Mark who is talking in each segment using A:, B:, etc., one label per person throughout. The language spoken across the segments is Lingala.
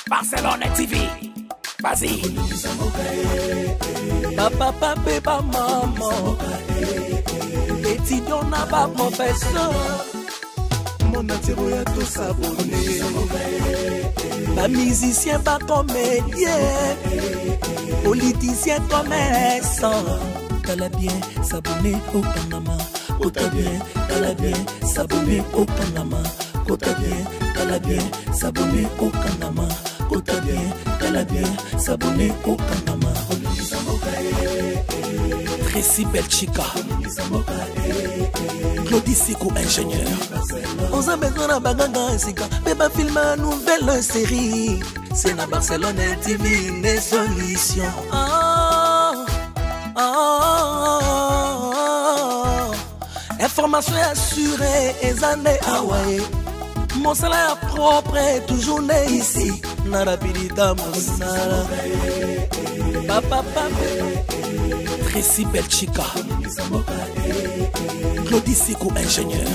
A: Barcelone TV. Vas-y. Bapapa mpe bamama étudiant na baprofesseur monde entier boya tosabone bamusicien bacomédien politicien commerçant tala bien sabone okangama kota bien tala bien sabone okangama kota bien tala bien sabone okangama kota bien tala bien sabone okangama Tracy Belchika Claudie Siku ingénieur oza besoin na baganga ya sika mpe bafilme nouvelle série c'est na Barcelone TV nde solution oh, oh, oh, oh. Information ya sure eza nde awa ye mosala ya propre toujours nde ici na rapidita mosala bapapa Tracy Belchika Claudie Siku ingénieur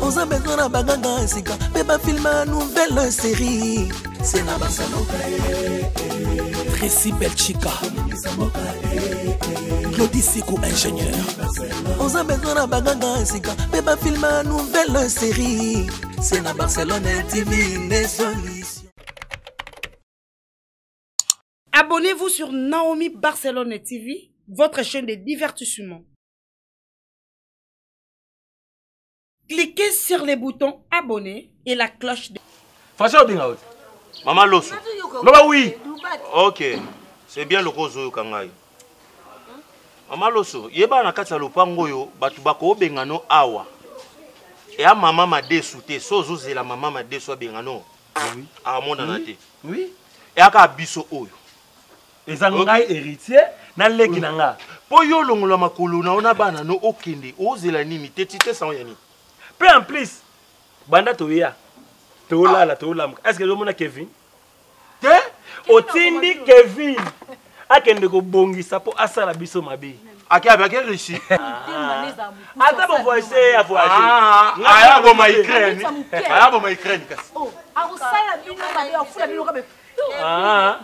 A: oza besoin na baganga ya sika mpe bafilme nouvelle série c'est na Tracy Belchika Claudie Siku ingénieur oza besoin na baganga ya sika mpe bafilme nouvelle série c'est na Barcelone TV nde solution.
B: Abonnez-vous sur Naomi Barcelone TV, votre chaîne de divertissement. Cliquez sur le bouton abonner et la cloche de...
C: Facha obenga oti.
D: Mama Loso.
C: Loba oui.
D: OK. C'est bien loko ozoyoka ngai. Mama Loso, yeba na kati ya lopango oyo bato bakobenga no awa. Eya mama madesu te, so ozozela mama madesu abenga no.
C: Oui.
D: Amonana te.
C: Oui.
D: Eyaka biso oyo.
C: Eza ngai héritier na leki na nga.
D: Po yo olongola makolo na yo na bana no okende ozela nini te ti te sango ya nini?
C: Pe en plus banda toya tolala tolamuka est-ce que ozomona Kevin?
D: Te
C: otindi Kevin akende kobongisa mpo asala biso mabe.
D: Ake abe ake Russie.
C: Ata bo voyage ya voyage.
D: Ah, aya boma Ukraine. Aya boma Ukraine kasi.
E: Oh, akosala bino mabe afula bino kabe.
C: Ah.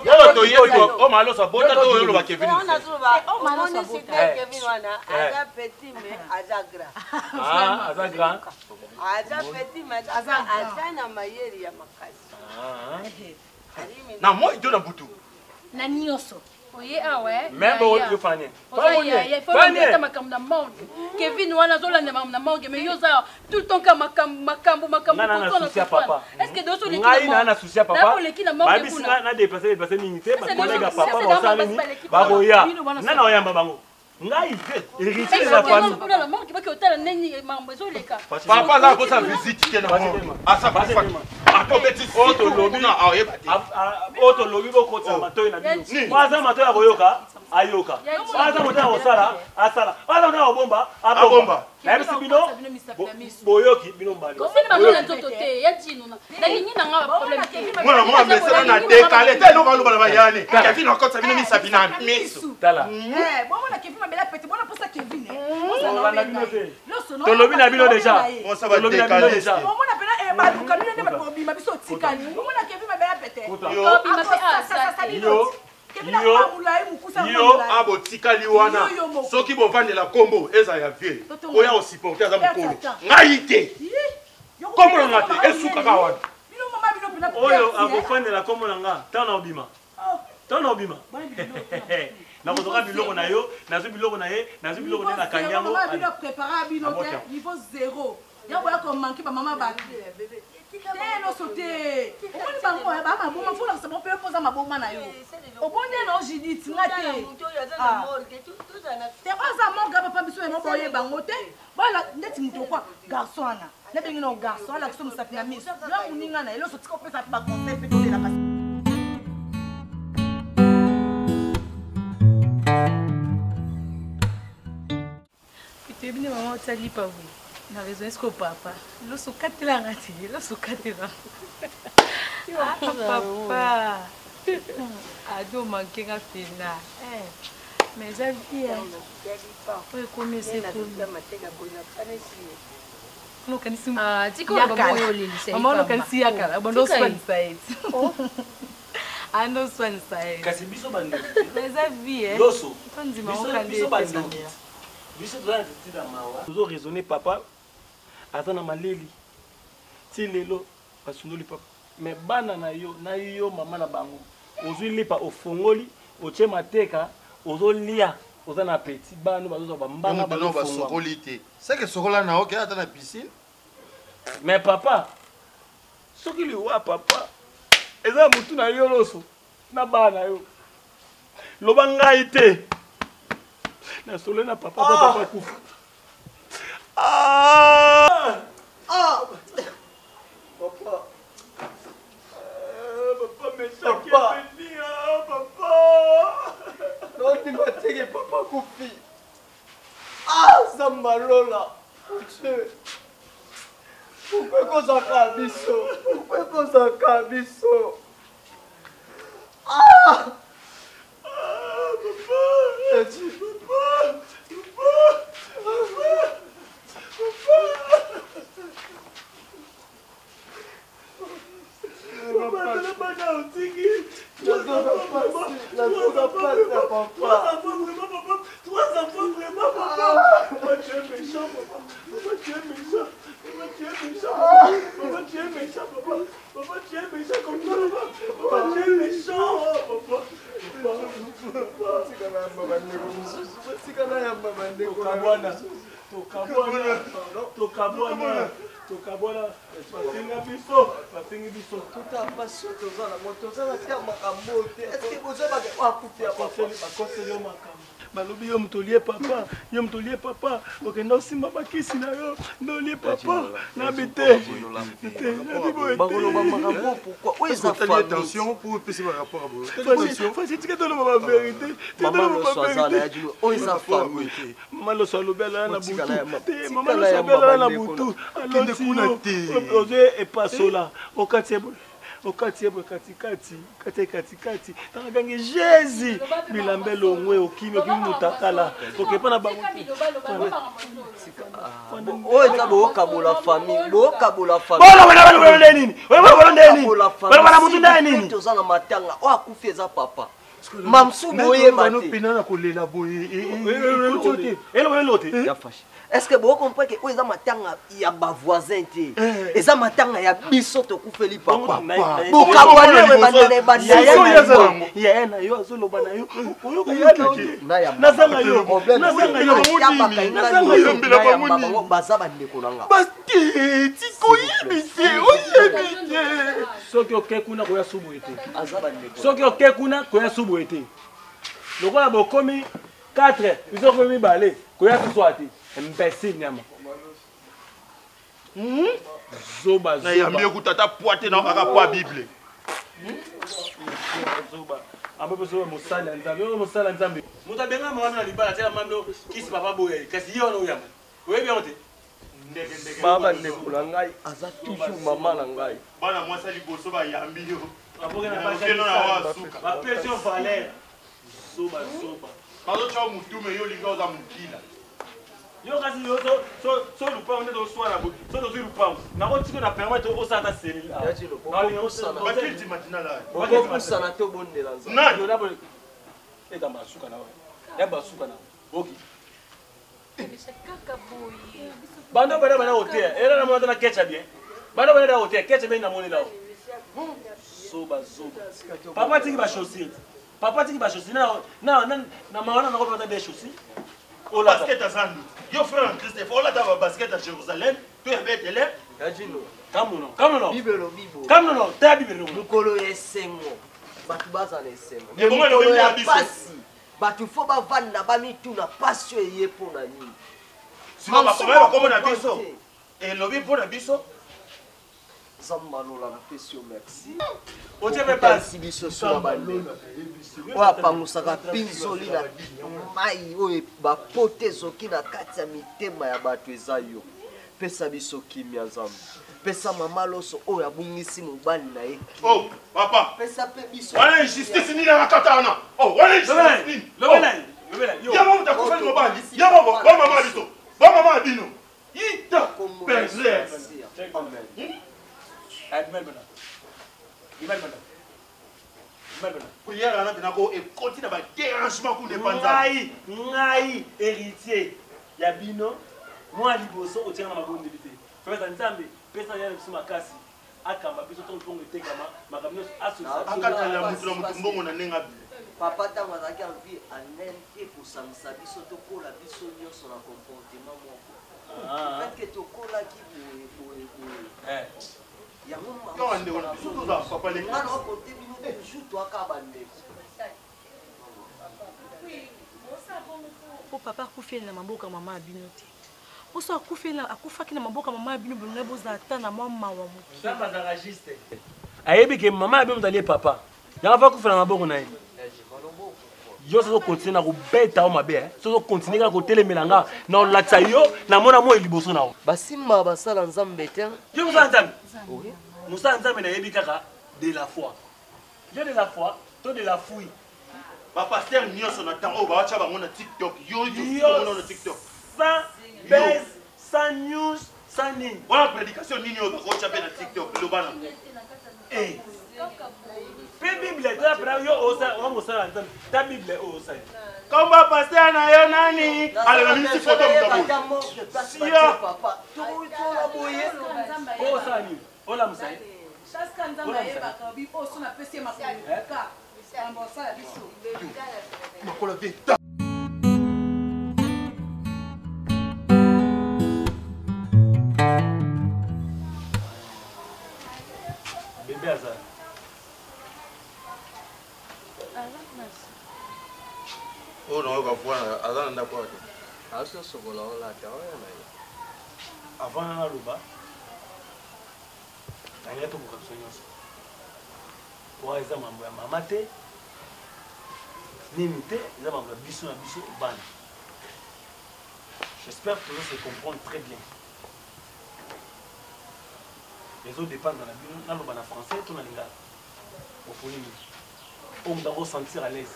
D: Oyo toyebi o maloso abota to oyo oloba Kevin.
F: Kevin wana aza petit mais aza grand.
C: Ah, aza grand.
F: Aza petit mais aza na mayele ya makasi.
D: Na moi to na butu.
G: Na nioso. Oye awa eh.
C: Mais bon, yo fane.
G: Fane. makambo na morgue. Kevin wana azolanda makambo na morgue mais yo oza tout le temps ka makambo makambo makambo.
C: Nga na souci ya papa.
G: Est-ce que doso
C: leki na Ngai na souci ya papa.
G: Oleki na morgue
C: kuna. Ba na déplacer déplacer mingi te ba collègue ya papa ba sala nini? Ba koya. Nana oyamba bango. Ngai héritier de la famille.
G: Kuna na morgue baki otala nini makambo ezoleka.
D: Papa aza kosa visite te na morgue. Asa kufa. Ata obeti
C: oyo tolobi oyo tolobi bokotisa matoi na bino. Aza matoi ya koyoka ayoka. Aza matoi ya kosala asala. Aza matoi ya kobomba abomba. Nayebisi bino boyoki bino mbali.
D: Mwana mwa mesana na dekale te eloko aloba na bayani. Kevin akotisa bino misapi na miso.
C: Tala.
E: Bomona Kevin mabela pete bona posa Kevin.
C: Tolobi na bino deja. Tolobi na bino deja.
E: Omona pena baluka bino nde bato bobima biso otikali. Omona Kevin mabela pete.
C: Yo.
D: Yo abotikali wana soki bovandela kombo eza ya vie oyo akosupporte aza mokolo ngai te kombo na nga te esukaka wana
C: oyo akofandela kombo na nga ntango na obima ntango na obima nakozwaka biloko na yo nazwi biloko na ye nazwi biloko nde nakangi yango
E: ya boya komanke bamama bato te nyonso te omoni bango eh, ba maboma fo olakisa bango mpe mpo oza maboma na yo obonde na yo judith nga te ah. te oyo aza morga papa biso yango boyeba yango te bala ndeti moto okwa garçon wana nabengi na garçon alakisa mosapi na miso yo moninga na ye loso tika opesa mpe baconseil mpe tolelaka.
H: Toyebi nde mama otia lipa boye na raison eske papa loso okatela nga te loso okatela ah, papa ado manke nga pena eh, mais eza vie oyo ekomi ese ekomi. Mama okanisi ya kala bando oswanisa ye ando oswanisa ye
C: kasi biso bandoki
H: eza vie
C: loso
H: tondima
C: biso bandoki biso toza na titina mawa tozo raisonner papa aza na maleli ti lelo basundoli papa mais bana na yo na yo mama na bango ozwi lipa ofongoli otie mateka ozolia oza na appétit bana bazozwa bambanga
I: basokoli te seke sokola na oke ata na piscine
C: mais papa soki liwa papa eza motu na yo loso na bana na yo loba ngai te nasole na papa ah. papa kufa ah!
J: Ah! Papa.
C: Papa méchant qui est venu, ah, papa.
J: Nondima teke papa kufi. Ah, Zamba Lola. Dieu. Pourquoi kozaka biso? Pourquoi kozaka biso? Ah!
C: Ah, papa. Papa. Papa. Papa. Tokabwana, tokabwana, tokabwana, bafinga biso, bafingi biso.
J: Tota pasi oyo toza nango, toza na te makambo te. Est-ce que boza ba akufi ya papa?
C: Bakoseli yo makambo. Balobi yo moto olie papa, yo moto olie papa, okenda osimba bakisi na yo, nde olie papa, nabi te. Te, nabi boye te.
J: Bakoloba makambo pourquoi? Oyo eza famille.
I: Attention pour epesi ba rapport boye.
C: Fasi tika toloba ba vérité, tika toloba ba vérité.
J: Oyo eza famille.
C: Mama Loso alobi alala na butu te, mama Loso alobi alala na butu, aloti yo ozwi epasola okati ye boye okati ye boye katikati kati ye katikati ntango agangi jésus bilamba elongwe okimi okimi motakala okepa na bango
J: oyo eza bokabola famille bokabola
C: famille nini boloba na mutu nde nini
J: toza na matanga oyo akufi eza papa mamsu boyeba te
I: pena na kolela boye
C: eloko te
J: ya fashi est ce que bocomprend ke oyo eza matanga ya bavoisin te eza matanga ya biso tokufeli papa bokabwani ebandela ebandela
C: yaya na yo azoloba na yo oyoka ya na yo te nazanga yo nazanga yo
J: bango baza bandeko na nga
I: tikoyebi te oyebi te
C: soki oke kuna koya suboye te soki oke kuna koya suboye te lokola bokomi 4 biso komi mibale koya susu te imbécile nyama zoba
D: nayambi yo kuta ata pwa te na kaka pwa bible
C: zoba ambo biso mosali ya nzambe oyo mosali ya nzambe moto abengama wana na libala tiela mami kisi papa boya ye kasi ye wana oyamba oyebi yango te
J: baba ndeko na ngai aza toujours mama na ngai
D: bana mwasi ya liboso bayambi yo
C: bapesi yo valeur zoba zoba
D: bazotya yo motume yo olinga oza mokila
C: yo kasi yo so lupango nde toswana boye so tozwi lupango nakotika na permettre osala ata selile
D: bakilti matinala
J: okopusana te obondela
D: nzambe
C: ekamba asuka na ya basuka na oki bando bana bana koteya ela na mona na kecha bien bando bana koteya kecha bien namoni lao zoba zoba papa tiki ba chaussures papa tiki ba chaussures na na na na mawana na kopata des chaussures
D: basket ya zandu yo frère en christ fo olata ba basket ya jérusalem to ya betele
C: kamuno kamuno
J: bible elobi boye
C: kamuno taya bible elobi
J: mokolo ya esengo bato baza na esengo
D: Ebongo elobi
J: mokolo ya
D: ya biso.
J: pasi bato fo bavanda bamituna pasi oyo eye mpo na nini
D: sikoyo bakomai bakoma na biso elobi mpo na biso
J: nzambe alola napesi yo merci
C: otie mpe
J: otalisi biso so na bandeko oyo apangusaka mpinzoli na mai oyo bapote ezoki na kati ya mitema ya bato eza yo pesa biso kimia nzambe pesa mama loso oyo abungisi mobali na ye
D: oh papa
J: pesa mpe biso
D: wana injustice nini akata wana oh wana injustice nini
C: lobela lobela
D: yo moko moto akufeli mobali yo moko ba mama na biso ba mama na bino. Ita pervers.
C: Amen.
D: Prière wana mpena ko ekoti na badérangement kuna epanza.
C: Ngai, ngai héritier ya bino mwa liboso otianga na mabondeli te. Pesa Nzambe, pesa ya biso makasi. Akamba biso ntango mpongo etekama, makambo nyonso asolisa biso.
D: Akatela moto na moto mbongo na ndenge abima.
J: Papa ntango azalaki en vie anene te kosangisa biso tokola biso nyonso na comportement moko.
C: Ah.
J: Fait que tokolaki boye boye boye. Yango
D: Kaka ndeko na biso tozala papa leki.
J: Nga na kote bino toujours toaka bandeko.
H: Po papa akufeli na maboko ya mama ya bino te. Poso akufeli akufaki na maboko ya mama ya bino bolongai bozala ata na mwa mawa moke.
C: Nzambe azalaka juste. Ayebi ke mama ya bino moto alie papa. Yango afa akufela na maboko na ye. Yo soki okontinue na kobeta yo mabe, eh. Soki okontinue kaka kotelemela nga, na olakisa yo na mona moi liboso na yo.
J: Basimba basala Nzambe te.
C: Yo mosala Nzambe?
J: Oui.
C: Mosala Nzambe nayebi kaka de la foi. Yo de la foi to de la fouille.
D: Ba pasteur nyonso na temps oyo bawacha bango na TikTok. Yo yo na TikTok.
C: Sans buzz, sans news, sans nini.
D: Wana prédication nini oyo bakocha mpe na TikTok loba na.
C: Eh. Pe Bible toza pena yo osa oza mosala Nzambe. Ta Bible oyo osali.
D: Komba pasteur na yo nani? Aleka minisi photo moto boye. Sia.
J: Papa, tola boye.
C: Oyo osala nini? Olamusa ye.
E: Chaska Nzambe ayebaka bi oyo so napesi ye makolo ka makambo asala biso.
D: Makolo te.
C: Bebe aza.
I: Oyo nayoka voix aza na ndako awa te.
J: Azosokola olata oyo na ye.
C: Avant naloba, nalingi tokoka biso nyonso. Oyo eza mambo ya mama te, nini te, eza mambo ya biso na biso bana. J'espère que tozo se comprendre très bien. Ezo dépendre na bino, naloba na français to na lingala. Oponi nini? Oyo moto ako sentir à l'aise.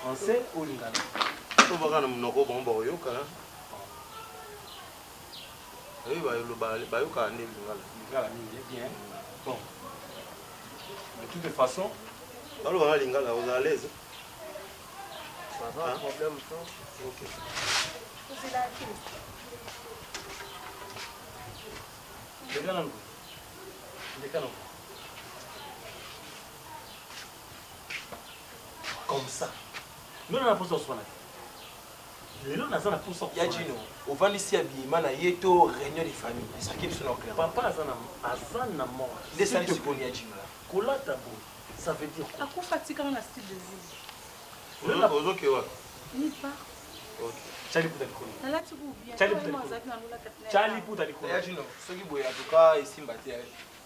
C: Français ou lingala?
I: To baka na monoko bango bakoyoka. Oyo baloba bayokaka nde lingala.
C: Lingala mingi, bien. Bon. De toute façon,
I: baloba na lingala oza à l'aise.
J: Ça va, problème to.
I: Ok.
C: Ndeka nanu. Ndeka nanu. Comme ça. Lelo na posa oswana te. Lelo naza na posa
K: Ya Gino, ovandisi habillement na ye to réunion de famille. Expliquez biso na clair.
C: Papa aza na aza na mort.
K: Nde sali sikoyo ya Gino la.
C: Kolata boye, ça veut dire quoi?
H: Akufa tikanga na style de vie.
I: Ozoke wapi?
H: Nulle part.
I: Ok.
C: Charlie Puta likolo.
H: Nalati ku bien.
C: Charlie Puta likolo. Charlie Puta likolo.
K: Ya Gino, soki boye en tout cas esimba te.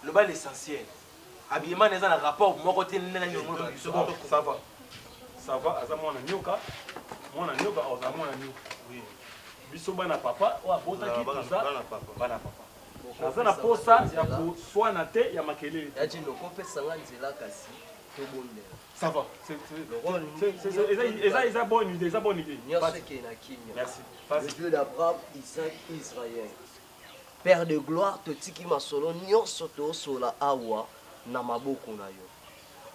K: Loba l'essentiel. Habillement eza na rapport moko te nde nani omona biso.
C: Bon, ça va. Ça va, aza mwana nyoka. Mwana nyoka, aza mwana nyoka. Oui. Biso bana papa, oyo abotaki toza
I: Bana papa.
C: bana papa. Naza na posa ya koswana te ya makelele.
J: Ya Gino, kopesa nga nzela kasi tobondela.
C: Ça va. C'est eza bonne idée, eza bonne idée.
J: Nyonso ekei na kimia.
C: Merci.
J: Le Dieu d'Abraham, Isaac, Israël. Père de gloire, totiki masolo nyonso tosola awa na maboko na yo.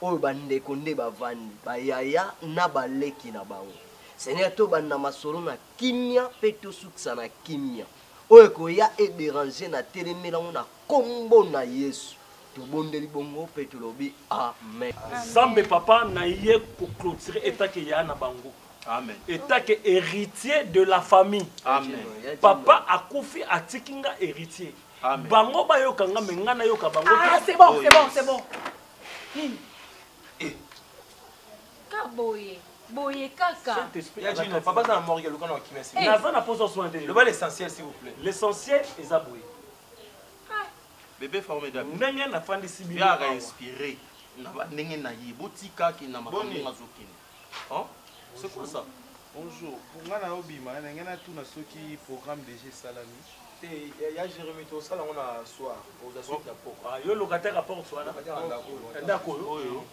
J: Oyo bandeko nde bavandi, bayaya na baleki na bango. Seigneur, tobanda masolo na kimia mpe tosukisa na kimia. Oyo ekoya edéranger na telemelango na kombo na Yesu. Tobondeli bongo mpe tolobi amen.
C: Nzambe papa na ye koclôturer etake ya na bango.
D: Amen.
C: Etake héritier de la famille.
D: Amen.
C: Papa akufi atiki nga héritier.
D: Amen.
C: Bango bayoka nga me nga nayoka bango.
E: Ah, c'est bon, c'est bon, c'est bon. Nini?
G: Ka boye, boye kaka.
C: Saint-Esprit.
K: Ya Gino, papa aza na morgue luka na kimia s'il vous plaît.
C: Naza na posa oswana te.
K: Loba l'essentiel s'il vous plaît.
C: L'essentiel eza boye.
D: Bébé formidable.
C: Ndenge nafandisi bino.
D: Yaka inspiré na ba ndenge na ye botikaki na makambo
I: Boni.
D: azokende. Hein? C'est quoi ça?
I: Bonjour. Pour nga na obima na ngai natuna soki programme déjà esalami.
K: Te ya Jérémy tosala yango na soir, oza suite ya poko.
C: Ah, yo locataire à porte wana.
K: Locataire
C: Ndako oyo.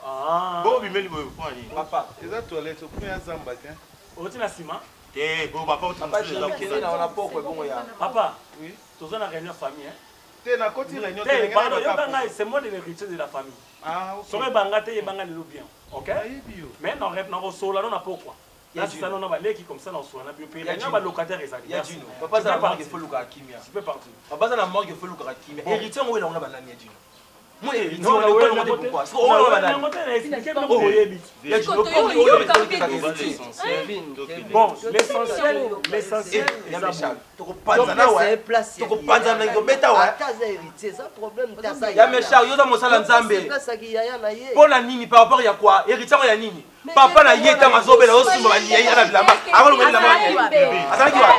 C: Ah.
D: Bo bimeli boye po nini?
K: Papa,
I: Eza toilette okumi ya zamba te.
C: Oti na nsima.
D: Te, bo ba porte mosusu eza kuna.
C: Papa, toza na réunion famille hein.
I: Te nakoti réunion
C: te, pardon, yoka ngai, c'est moi de l'héritier de la famille.
I: Ah, ok.
C: Soki ebanga te, yebanga lelo bien. Ok? Mais na rep nakosolola no na pokwa. Nasisa no na baleki comme ça nakosolola na bino mpe réunion ba locataire ezali.
K: Ya Gino, papa aza na morgue faut lukaka kimia.
C: Tu peux partir.
K: Papa aza na morgue faut lukaka kimia. Héritier yango oyela ngo na banani ya Gino? Moi héritier
C: Non,
K: wana
C: na
K: okola ngo
C: yango
K: te
C: te.
K: pourquoi? Soki oyo
C: Na
K: banani.
C: yango te, na expliquer biloko oyebi.
K: Ya Gino, oyo oyo
C: Bon, l'essentiel, l'essentiel,
K: Eh,
C: eza
K: Michel,
C: boye.
K: tokopanza na wa. Tokopanza na ngobeta wa.
J: Ata aza héritier, eza problème te aza
K: Ya Michel, yo oza mosala Nzambe.
J: Place yaki yaya na ye.
K: mpo na nini par rapport ya quoi héritier yango ya nini papa na ye ntango azobela azosumba banyei na bilamba akolonga bilamba azalaki wa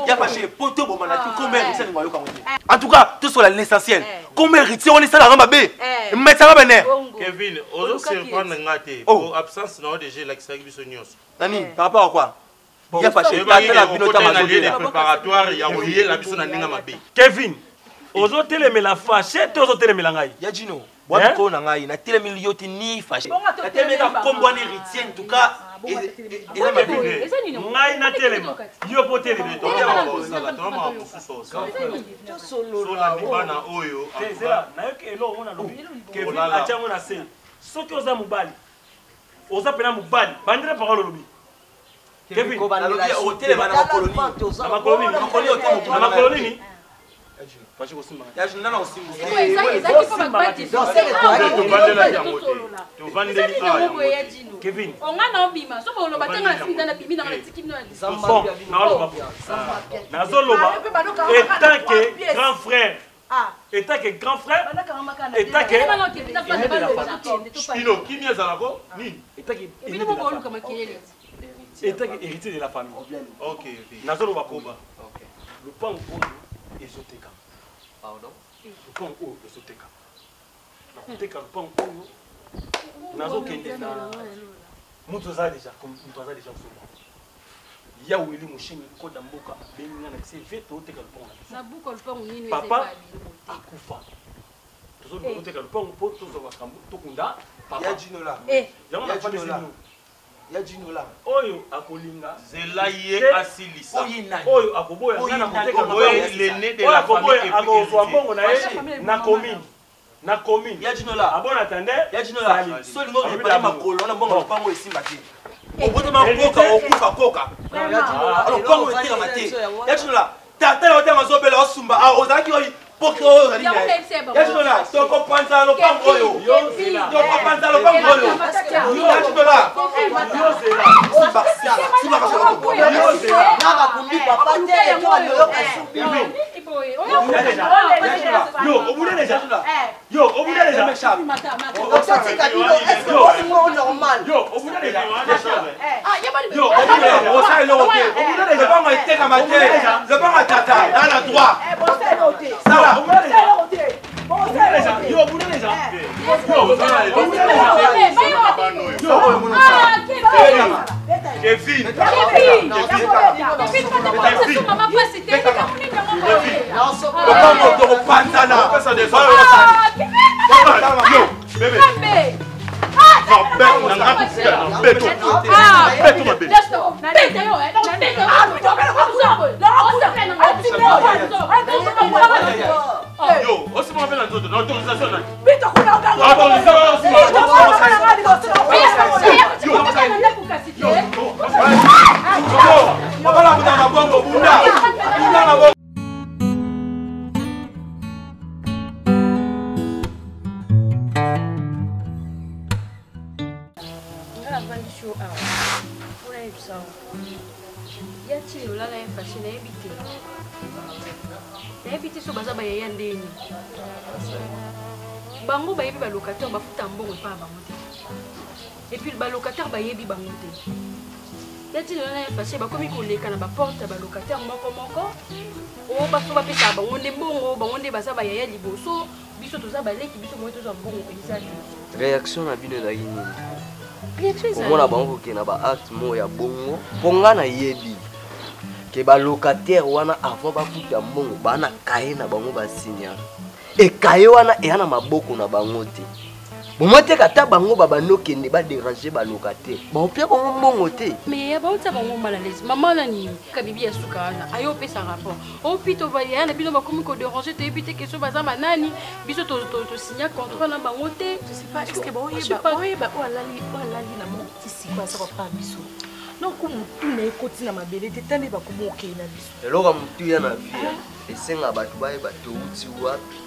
K: ya fashe po toboma na kombe héritier alingo ayoka yango te en tout cas tosola l'essentiel kombe héritier wana esalaka mabe emetisaka bene
D: Kevin, ozo surprendre nga te. Po absence na yo déjà elakisaki biso nyonso.
K: nani par rapport à quoi ya fashe
D: Oyebaki
K: tata na bino
D: okota
K: ntango
D: na lieu de
K: azobela
D: préparatoire ya koyela biso na ndenge mabe.
C: Kevin, ozotelemela fashe te ozotelemela ngai.
K: Ya Gino, bwa mikolo na ngai natelemeli yo te ni fashe natelemeli kombo wana héritier en tout cas eza mabe
C: Ngai natelema, yo po telema.
D: Solandi bana oyo.
C: Te, zela, nayoki eloko ngo nalobi. Kevin
D: Olala.
C: atia yango na se. Soki oza mobali, oza pena mobali, bandela parole olobi. Kevin,
K: Nalobi, otelema na makolo nini?
C: Na makolo nini?
K: Makolo nini otelema?
C: Na makolo nini?
K: Ya Gino, nana osimba.
C: Kevin.
G: onga na obima so boloba te nga na simi na bimi na natiki bino na
C: Bon, naoloba po. Nazoloba étant que grand frère, étant que grand frère, étant que aîné de la famille.
D: Ino, kimia ezalako nini?
C: Étant que aîné
G: bino
C: de la
G: bokoluka
C: famille.
G: makelele
C: Étant que héritier de la famille.
D: Ok.
C: Nazoloba koba. Lopango oyo ezoteka.
J: Pardon?
C: Lopango oyo ezoteka. Nakoteka lopango oyo nazokende na moto aza deja moto aza deja kosomba ya weli moshimi koda mboka abengi nga na bise ve toteka lopango na biso
G: na buka lupango nini
C: papa akufa tozoluka toteka lopango mpo tozwa makambo tokunda papa
K: Ya Gino la.
C: yango
K: Ya
C: nafandisi
K: Gino la.
C: bino
K: Ya Gino la.
C: oyo akolinga
D: Zela ye
C: te,
D: asilisa.
C: oyo akoboya
D: Oyo
C: nga
D: ye
C: nakoteka
D: nani? Oyo l'aîné de
C: oyo
D: la famille
C: akoboya
D: et puis
C: akozwa
D: héritier.
C: mbongo na ye na commune na commune
K: Ya Gino la.
C: abon attendait
K: Ya Gino la. So olingi orepare makolo wana mbongo lopango esimba te. Obotama koka okufa koka. Alors lopango etekama te. Ya Gino la. Tata na yo ntango azobela osumba awa ozalaki oyo poke oyo ozali na ye. Ya Gino la. Tokopanza lopango oyo. Tokopanza lopango oyo. Ya Gino la. Simba simba
J: Nga bakundi papa te, to aloyoka subi.
C: Yo, obude déjà. Yo, obude déjà.
J: Ototika bino, est-ce que bolingo normal?
C: Yo, obude déjà.
K: Yo, osala eloko te. Lopango etekama te. Lopango ya tata na na droit. Sala.
C: Yo, obude déjà.
D: Kevin.
K: Lopango tokopanzana.
D: Yo, bébé. Na nga kofika na beto. Beto mabe. Yo, osimba mpe na nzoto na autorisation nani?
K: Papa na bunda na bongo bunda. Bunda na bongo.
H: Nga navandi sho awa mpona yebisa yo ya tini olala ye fashe nayebi te nayebi te so baza bayaya ndeni bango bayebi balocataire bafuta mbongo epai ya bango te epuis balocataire bayebi bango te ya tini olala ye fashe bakomi koleka na baporte ya balocataire moko moko o baso bapesaka bango nde mbongo bango nde baza bayaya liboso biso toza baleki biso moye tozwa mbongo eza te
J: Réaction na bino ezalaki nini?
H: Réaction ezali-
J: Komona bango kokende na baacte moko ya bongo mpo nga nayebi ke balocataire wana avant bafuta mbongo baa na kaye na bango basignaka e kaye wana eya na maboko na bango te. Bomoi teka ata bango babandi okende baderange balocataire baopia bango mbongo te.
G: Mais ya bauta bango mal à l'aise. Maman nani kabibi ya suka wana ayo opesa rapport. Opi to ba ya na bino bakomi ko déranger toyebi te question baza banani biso to to to signa contrat na bango te.
H: Je sais pas est-ce que baoyeba baoyeba oyo alali oyo alali na moko ti sikoyo aza papa biso. Noko motu na ekoti na mabele te tande bakomi okei na biso.
J: Eloko ya motuya na vie esenga bato bayeba touti wapi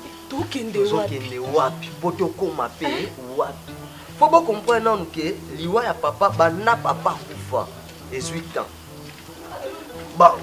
J: tozokende wapi mpo tokóma mpe wapi fo bocomprendre nanu ke liwa ya papa banda papa akufa ezwi temps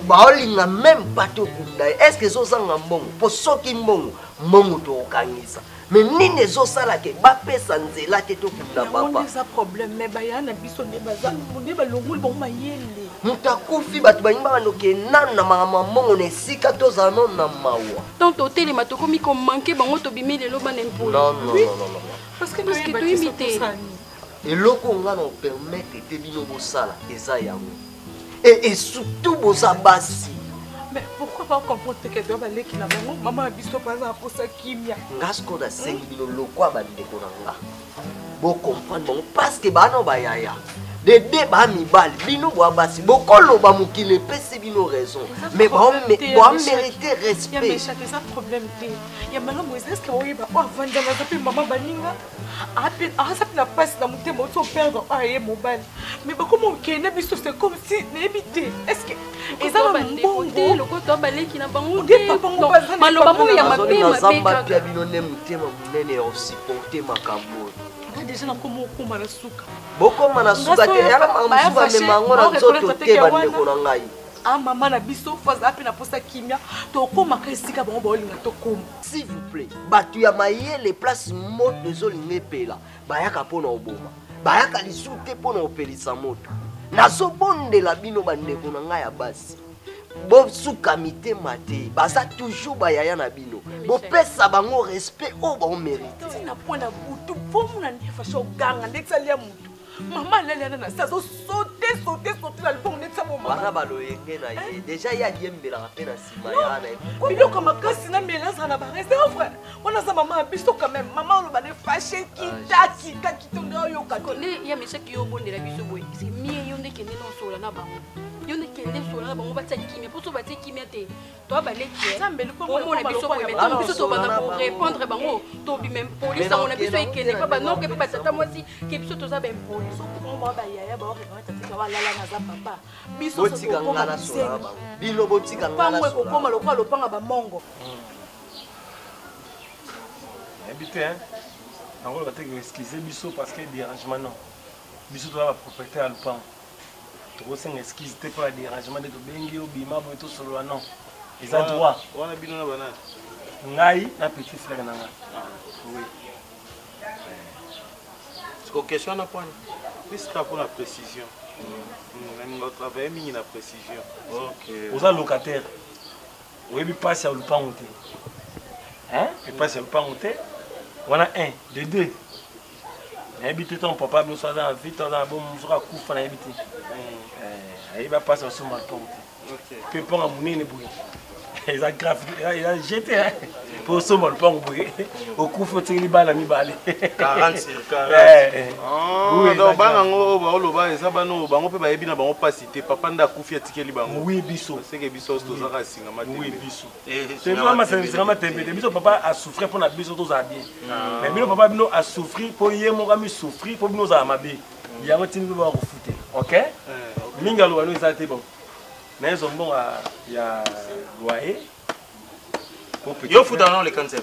J: baolinga meme pas tokunda ye estce ezozanga mbongo mpo soki mbongo mbongo tokokangisa me nini ezosala ke bapesa nzela te tokunda papa
H: eza problème me baya na biso nde baza nde balongoli bango mayele
J: moto akufi bato balingi babanda nanu na makambo ya mbongo na esika tozala nanu na mawa
G: Tant totelema tokomi ko manquer bango tobimi lelo bana impoli.
J: Non, non, non, non, non.
G: Parce que parce que toyimbi te.
J: Eloko nga na permettre te bino bosala eza yango. Et, et surtout boza basi.
H: Mais pourquoi pas comprendre que doit baleki na bango maman ya biso paza posa kimia.
J: Nga sikoyo nasengi bino lokwa bandeko na nga. Bo comprendre bango parce que bana bayaya. De deux ba mibali bino bwa basi bokoloba mokili epesi bino raison mais bamérite respect
H: ya meshak eza problème te ya malamu eza eske oyeba oyo avandana aza mpe mama baninga aza mpe na mpasi na motema oti operdre oyo aye mobali mais bakoma okende biso c'est comme si nayebi te estce eza na mbongo
G: lokoto baleki na bango te maloba moko ya mabe mabe
J: kaka bino nde motema monene ya osupporte makambo oyo
H: nga deja nakoma okoma na suka
J: bokoma na suka te yala makambo mosusu bamema yango na nzoto te bandeko na ngai
H: a mama na biso fo azala mpe na mposa kimia tokomaka esika bango baolinga tokoma
J: s'il vous plaît bato ya mayele place moto ezolinga epela bayaka mpo na oboma bayaka lisusu te mpo na kopelisa moto nazobondela bino bandeko na ngai ya basi bosuka mitema te baza toujours bayaya na bino bopesa bango respect oyo baomerite
H: ntina mpo na butu mpo mona nde fashi oganga ndeti alia motu mama alali ana na se azosote sote sote na libongo ndeti
J: abomwana baloyenge na ye deja ye aliembelaka mpe na nsima ya na ye
H: biloko makasi na mela azala na bareserve wana aza mama ya biso quand même mama oloba nde fashe kita kita kita nde oyoka te
G: nde ya meshaki yo obondela biso boye c'est mieux yo nde kende na osola na bango yo nde kende sola na bango batia kimia mpo so batie kimia te toa baleki omona biso boye mai ntango biso tobanda korépondre bango tobima impolisi yango na biso ekende mpe banoke mpe batata mwasi ke biso toza baimpolisi
J: botika nga nasola na bango bino botika nga
H: nasola ekokoma lokola lopanga bamongo
C: nayebi te nakoloba te ke excuse biso parce que dérangement non biso toza bapropriétaire ya lopango tokosenga excuse te mpo ya dérangement nde tobengi yo bima boye tosolola non eza droit
I: wana bino na banani
C: ngai na petit frère na ngai oui
D: siko question wana pwani
I: puisque mpo na précision nalinga otravaille mingi na précision
C: oza locataire oyebi mpasi ya lupango te hein mpasi ya lupango te wana 1 de 2 nayebi te ntango papa biso aza na vie to aza na bomo soki akufa nayebi te eh, ayebi apasi asomba lupango te mpe mponga monene boye eza grave eza jete mpo osomba lupango boye okufi otikeli bana mibale
D: 40 sur 40
C: eh, eh.
I: Ah, donc bana yango oyo baoloba eza bana oyo bango mpe bayebi na bango mpasi te papa nde akufi atikeli bango
C: oui biso
I: seke biso tozaka singama
C: te oui biso singama tembe te biso papa asouffrir mpo na biso tozala bien ah. mais bino papa bino asouffrir mpo ye moko amisouffrir mpo bino ozala mabe yango tindi mpe bakofutela ok eh, mingi aloba no eza te bon nayezo mbongo ya loyer
D: yo futa no le 47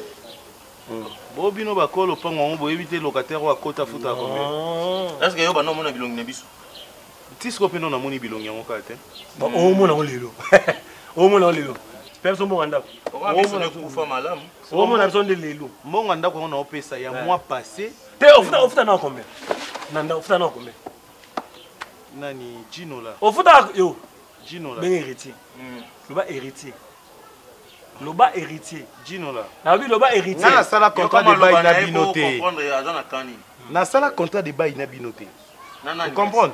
I: bo bino bakolo lopango yango boyebi te locataire oyo akota afutaka combien
D: est ce que yo banda omona bilongi na biso
I: ti sikoyo mpe no namoni bilongi yango kaka te
C: omona yango lelo omona yango lelo mpe biso mbongo ya ndako
D: kufa malamu
C: omona biso nde lelo
I: mbongo ya ndako yango naopesa ya mois passé
C: te ofuta na combien na ndako ofuta na combien
I: nani jinola
C: ofuta yo
I: jinola
C: benge héritier loba héritier loba héritier
I: jinola
C: nalobi loba héritier
I: nga nasala contrat de bail na bino te nasala contrat de bail na bino te comprendre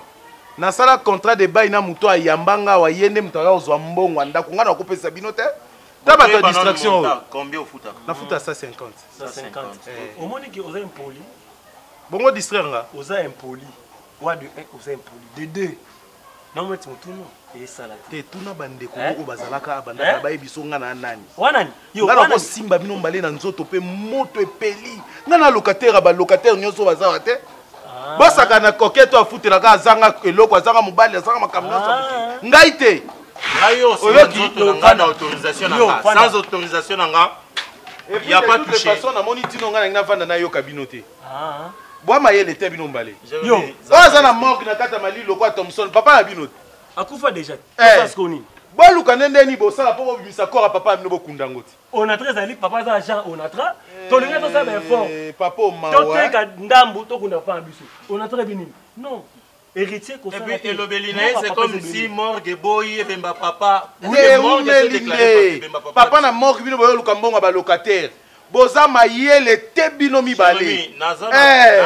I: nasala contrat de bail na moto ayamba nga awa ye nde moto aya kozwa mbongo ya ndako nga nakopesa bino te ta bato ya distraction oyo nafuta 150
C: 150 omoni ke oza impoli.
I: Bongo distraire nga.
C: Oza impoli. Wa de 1 oza impoli. De 2. Nameti motuna esala
I: te. Tuna bandeko moko bazalaka abandaka bayebi so nga na nani.
C: Wana ni?
I: Yo nga nakosimba bino mbale na nzoto mpe moto epeli. Nga na locataire ya ba locataire nyonso baza wa te. Ah. Basaka na coquette afutelaka azanga eloko azanga mobali azanga makambo nyonso. Ah. Ngai te.
D: Ngai yo oyoki nga na autorisation na nga. Sans autorisation na nga.
I: Il y a pas touché. De toute façon namoni tino nga na navanda nayoka bino te. Ah. Bwa mayele te bino mbale.
C: Yo.
I: Oyo aza na morgue na kati ya malili lokola Thomson papa na bino te.
C: Akufa déjà. Eh. Nini?
I: Boluka nde ndeni bosala mpo bobimisa corps ya papa na bino bokunda yango te.
C: Onatra ezali papa aza agent Onatra. Tolingi tosala ba effort.
I: Papa omawa.
C: Toteka ndambu tokunda papa na biso. Onatra ebi nini? Non. Héritier
D: kosala. Et puis elobeli na ye c'est comme si morgue eboyi ebemba papa.
I: Eumeli nde. Papa na morgue bino boyoluka mbongo ya ba locataire. Boza mayele te bino mibale.
D: Naza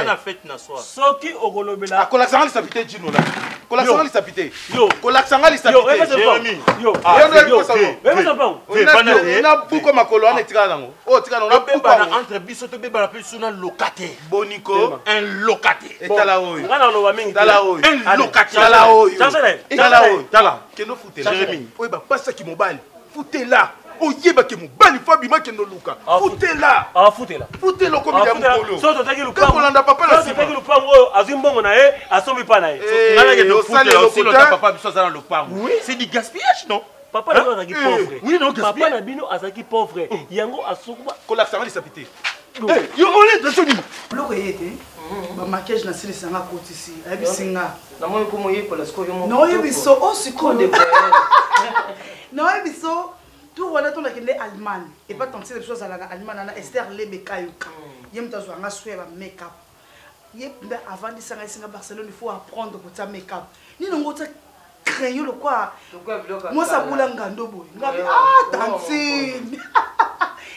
D: na fete na soir.
C: Soki okolobela.
I: Ah, kolakisa nga lisapi te Gino la. Kolakisa nga lisapi te. Kolakisa nga lisapi te.
D: Jérémy.
C: Yo.
I: Na buko makolo wana etikala nango. Oyo etikala nango na buko.
D: Tobebana entre biso tobebana mpe biso na locataire.
I: Boniko.
D: Un locataire.
I: Etala oyo.
C: Nga naloba mingi.
I: Tala oyo.
D: Un locataire.
I: Tala oyo. Tala oyo. Tala. Kendo futela.
D: Jérémy.
I: Oyo bapasaki mobali. Futela. Oyebake mobali fo abima kende oluka. Futela.
C: Ah futela.
I: Futela okomi ya mokolo.
C: Soki totaki lupango.
I: Kolanda papa na
C: sima. Totaki lupango oyo azwi mbongo na ye asombi pa na ye.
D: Nga nakende ofutela osilota papa biso aza na lopango. C'est du gaspillage non?
C: Papa na bino azalaki pauvre.
D: Oui, non,
C: papa na bino azalaki pauvre. Yango asokuma.
I: Kolakisa nga lisapi te. Yo ole tasoni.
B: Biloko eye te. Ba maquillage nasilisa nga akotisi. Ayebisi nga.
L: Namoni komo yekola sikoyo yo moko.
B: Naoyebi so o sikoyo. Naoyebi so tour wana to nakende Allemagne. Epa tantine biso azala na Allemagne na Esther Lebe Kayuka. Ye moto azwa nga soin ya ba make up. Ye mpe avandisa nga esinga Barcelone il faut apprendre kotia make up. Nini ngo otia crayon lokwa mwasi abula ngando boye ngabi ah tantine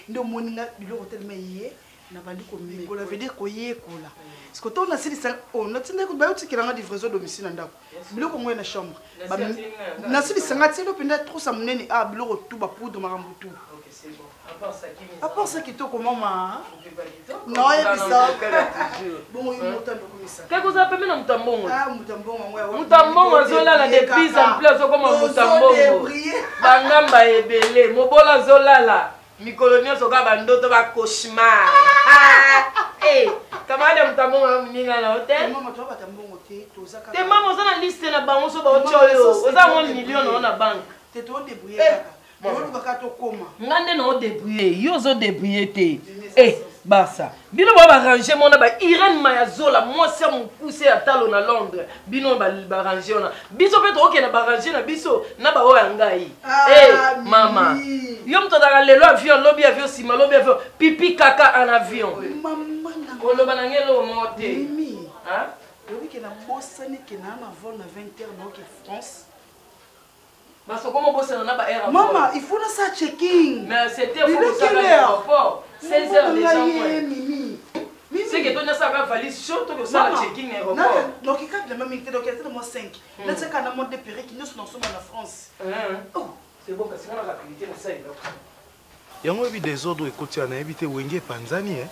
B: nde omoni nga biloko telema ye nabandi komekola veut dire koyekola parce que ntango nasilisa oh, natindaki bayotikela nga livraison domicile na ndako biloko ngo ye na chambre nasilisa nga tielo mpenza trousa monene ah biloko tu bapoudre makambo tu apart ça kitoko mama naoyebisa bongo yo moto andokomisa
L: te kozala pembe na moto ya mbongo
B: ah, moto ya mbongo yango
L: moto ya mbongo azolala de plus en plus azokoma moto ya mbongo bangamba ebele mobola azolala mikolo nyonso kaka bandoto ba cauchemar ah, camarade ya moto ya mbongo ya moninga na yo te te mama oza na liste na bango so baotya oyo oza mwa million na yo na banke
B: te todebrouille kaka toluka kaka tokoma
L: nga nde na odebrouille yo ozodebrouille te eh barça bino ba barange mona ba irene mayazola mwasi ya mokuse ya talo na londres bino barange wana biso mpe tokokende barange na biso na baoyo ya ngai
B: ah,
L: eh mama yo moto azalaka lelo avion lobi avion nsima lobi avion pipi kaka en avion koloba na ngai eloko moko te
B: oyebi ke nabosani ke naa na vol na 20 heures naoke france
L: Masoko bosana na ba heure.
B: Mama, il faut na sa checking.
L: Mais c'était faut kosala aéroport. 16 heures déjà moins.
B: Mimi.
L: C'est que toi ça va valise chaud to kosala checking na aéroport.
B: Donc il cadre même minute donc il moi 5. Na tsaka na monde de perruque nyonso na soma na France.
L: Oh, c'est bon kasi na rapidité na ça eloko.
I: Yango oyebi desordre ekoti wana nayebi te wenge epanzani eh?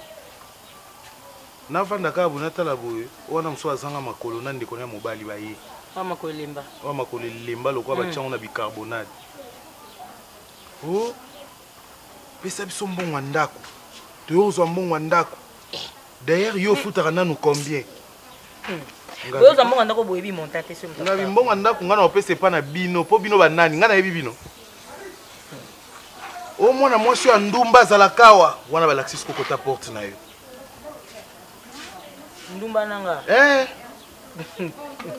I: Navanda kaka boye natala boye wana mosusu azanga makolo na ndeko na ya mobali baye
L: Oyo makolo elemba.
I: Oyo makolo elemba lokola batia yango na bicarbonate. Oh, pesa biso mbongo ya ndako. Toye kozwa mbongo ya ndako. D'ailleurs yo ofutaka nanu combien?
M: Oyo ozwa mbongo ya ndako boyebi montant te soki moto
I: Ngabi mbongo ya ndako ngai nakopesa epa na bino mpo bino banani ngai nayebi bino. Omona mwasi oyo ya ndumba azalaka awa wana balakisi siko kota porte na yo.
M: Ndumba na nga.
I: Eh.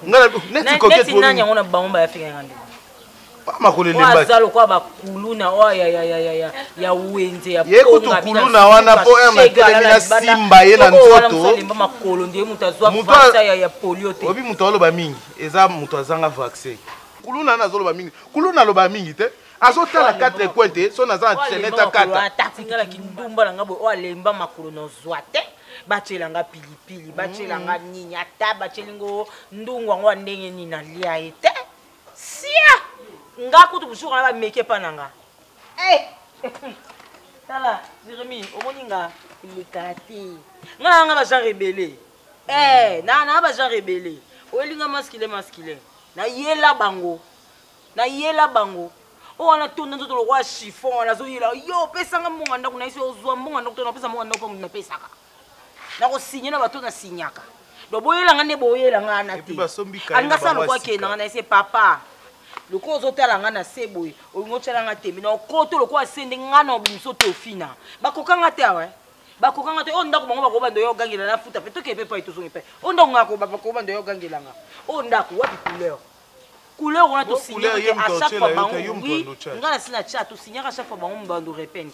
I: Nga na neti coquette
M: neti nani yango na bango ba afika nga ndumba.
I: Makolo elemba.
M: Aza lokola ba kuluna oyo ya ya ya ya ya wenze ya
I: ye kutu kuluna wana po heure na telemi na simba ye na nzoto.
M: Lemba makolo nde moto azwa vaccin ya ya polio te.
I: Obi moto aloba mingi eza moto azanga vaccin. Kuluna wana azoloba mingi. Kuluna aloba mingi te. Azotala quatre coins te so naza na chaînette akata.
M: Ata na kindumba na nga boye oyo alemba makolo na ozwa te. Batiela nga pilipili, batiela nga nini ata batieli ngo ndungu yango ya ndenge nini nalia ye te. Sia! Nga kutu busuka na bameki epa na nga. Eh! Tala, Jérémie, omoni nga elekaka te. Nga na nga ba genre ebele. Eh, na na ba genre ebele. Oyelinga masculin masculin. Nayela bango. Nayela bango. Oyo wana tonda nzoto lokola chiffon wana azoyela yo opesanga mbongo ya ndako na ye ozwa mbongo ya ndako to napesa mbongo ya ndako mpo moto napesaka. Nakosinye na bato nasinyaka. Donc boyela nga nde boyela nga wana te. Alinga asala lokola akende nga na ye se papa. Lokola ozotala nga na se boye olingi otyala nga tembe na okoto lokola se nde nga na obimiso tofina. Bakoka nga te awa. Eh? Bakoka nga te oyo ndako bango bakobanda oyo ogangela na futa mpe tokee mpe pai tozongi mpe oyo ndako nga bakobanda oyo ogangela nga oyo ndako wapi couleur couleur wana tosignaka te à chaque fois bango oui nga na sina tya tosignaka chaque fois bango bando rependre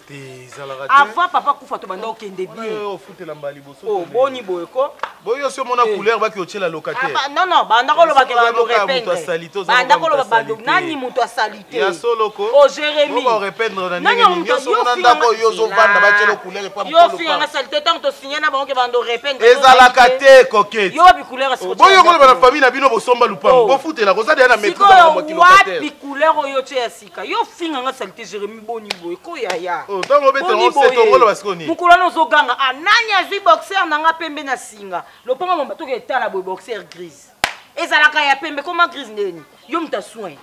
M: avant papa kufa tobanda okende bien
I: ofutela mbala liboso
M: oh boni boye ko
I: boyo si omona eh. couleur baki otyela locataire
M: ah, non non banda koloba ke bando rependre banda koloba bando nani moto asalite
I: ya solo ko
M: oh Jérémie
I: bo rependre na ndenge nini yo soko na ndako yo ozovanda batyela couleur epa
M: yo ofinga nga salite ntango tosigne na bango ke bando rependre
I: ezalaka te coquette
M: yo wapi couleur
I: oh, boyo koloba na famille na bino bosomba lupango oh. bofutela koza deya na maîtrise ya makambo ya kilocataire
M: wapi couleur oyo tye ya sika yo ofinga nga salite Jérémie boni boye ko yaya
I: oh, ntango obetela ngo sete ongoloba sikoyo nini
M: mokolo wana ozoganga ah nani azwi boxer na nga pembe na singa lopango momba toke etala boye boxer grise ezalaka ya pembe koma grise ndeni yo moto asoin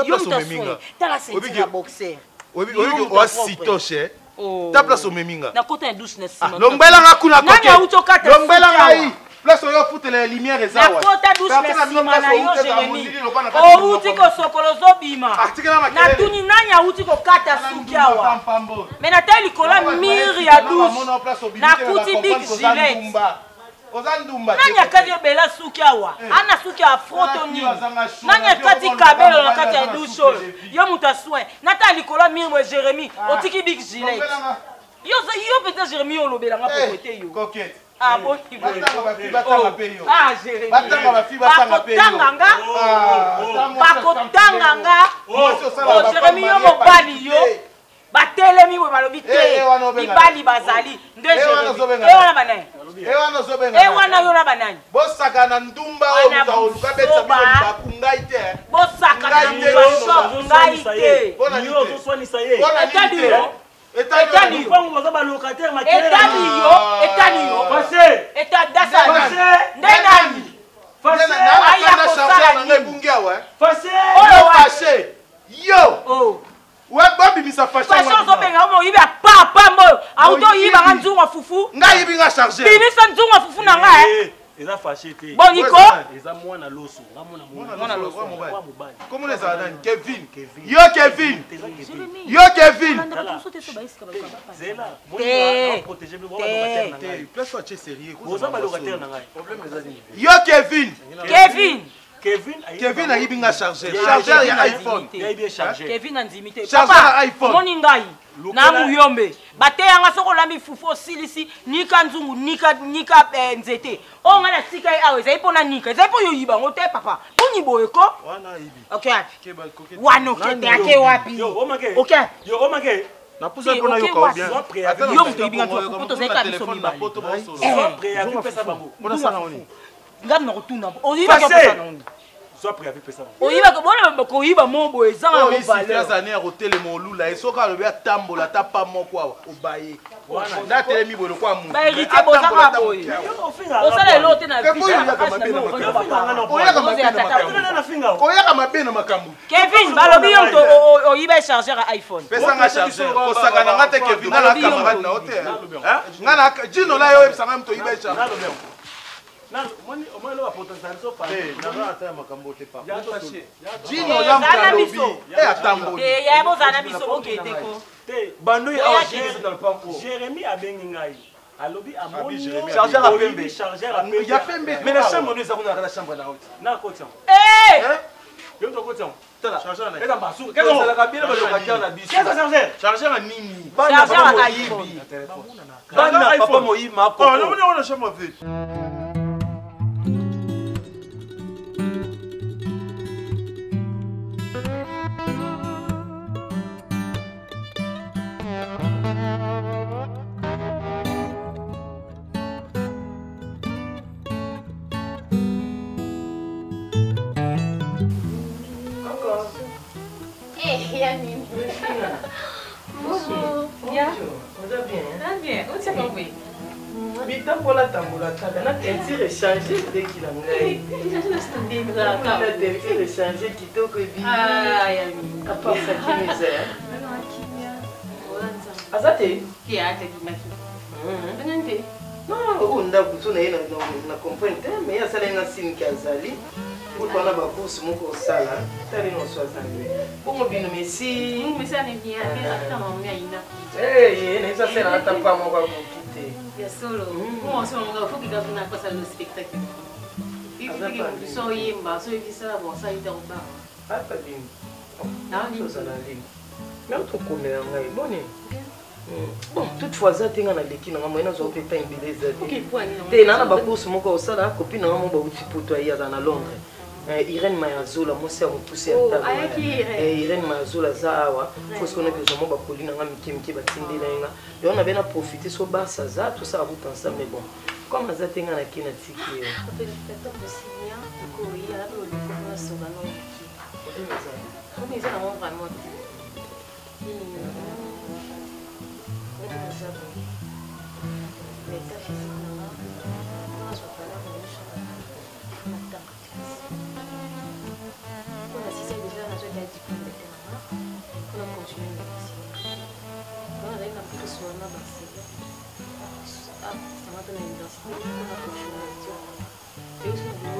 I: yo moto asoin
M: tala ceinture ya boxer
I: oyebi oa sitoche
M: oh.
I: ta place omemi nga
M: nakota ya douche na nsima
I: ah, lombela nga kuna
M: nani auti okata
I: lombela ngai place oyo ofutela ya lumière eza
M: nakota douche na nsima na yo jérémi outi kosokola ozobima
I: ah,
M: natuni nani auti kokata suki awa me natali likolo ya mire ya douche nakuti big gilet
I: oza ndumba
M: nani akati ebela suki awa eh. ana suki ya afro to nini nani akati kabelo na kati ya douche oyo yo moto ya soin natala likolo ya mire boye jérémie ah. otiki big gilet yo mpenza jérémie yo olobelanga
I: eh,
M: poko te yo ah,
I: oh.
M: ah, bakotanga nga
I: ah,
M: bakotanga nga oh, jérémie yo mobali yo batelemi boye balobi te
I: eh, eh,
M: mibali bazali nde eh, wana banani e wana yo na banani
I: bosaka na ndumba oyo moto akoluka betisa bino libaku ngai te
M: bosaka na ndumba ngai te
I: etali yo
M: etali yo etali yo etali yo eta dasa nde nani aya kosala
I: nini oyo yo oh. babimisa
M: fashe ozobenga yo moyibi ya papa mboyo auti oyiba nga nzungu ya fufu
I: nga ayibi nga charge
M: bimisa nzungu ya fufu na nga eh.
C: eza fashe te
M: boniko
C: eza mwana loso nga mwana
I: mwana loso mobali komona ezala nani kevin yo kevin yo kevin
C: zela
I: yo kevin
M: kevin
C: Kevin
I: Kevin ayibi nga chargeur chargeur ya iPhone
M: Kevin andimi te
I: chargeur ya iPhone
M: moni ngai na muyombe bateya nga soki olambi fufu osilisi nika nzungu nika nika eh, nzete oyo ngai natika ye awa ezali mpo na nika ezali mpo yoyiba yango te papa boni boye ko oke wapi wana okete ake wapi oke
I: napusa mpo nayoka yo bien
M: yo moto oyibi nga nzungu po tozali kaka biso mibale ngai nakotuna oyibaka bona koyiba mo boye ezanga
I: yango valeur ya kotelema olula ye soki alobi atambola ata pa moko awa obaye nde atelemi boye lokola moto
M: baheritier bozaka boye osala eloko te na
I: oyaka mabe na makambo
M: kevin balobi yo moto oyiba echargeur ya iphone
I: pesanga chargeur kosakana nga te kevin nga na camarade na yo te nga na jino la yo oyebisa nga moto oyiba echargeur Gino Lamka alobi e atamboli
M: yaya bozala na biso bokende ko
C: bando Jérémie abengi ngai alobi amoni
K: chargeur ya pembe
I: ya pembe
K: mais na chambre no eza kuna na chambre na yo
C: na koti yango
M: eh
C: yo to koti yango
K: tala eza masuka ezalaka bien ba locataire na biso
I: chargeur ya nini
K: bana papa moyibi bana papa moyibi makoko
I: oh namoni yango na chambre vide
H: Bonjour. Bien. Bonjour. Bien. Bien. Où tu vas?
L: Bitambola tambola kaka na teinture echange leki na ngai. Na teinture echange kitoko ebimi. À part ça kimia eza ya. Aza te?
H: Te atakimaki.
L: Te. Non, oyo ndako so na ye na comprendre te mais ye asalaki nga signe ke azali kutu wana bacourse moko osala tali nyonso azali bongo bino mesi nayebi asala ata mpa moko akoki te
H: ya solo
L: ata bino ozala lini me otokomela ngai boni bon toutefois aza te nga naleki nanga moye nazwa mpe temps ebele eza te te naa na bacourse moko osala copine nanga mo bauti poto aye aza na londres eh, irene mayazola mwasi ya mokuse ya talo eh, irene mayazola aza awa fosi wana kozwa mwa bakoli nanga mike mike batindela ye nga yango nabe na profite so barsa aza tosala route ensemble mais bon comme aza te nga nake natiki ye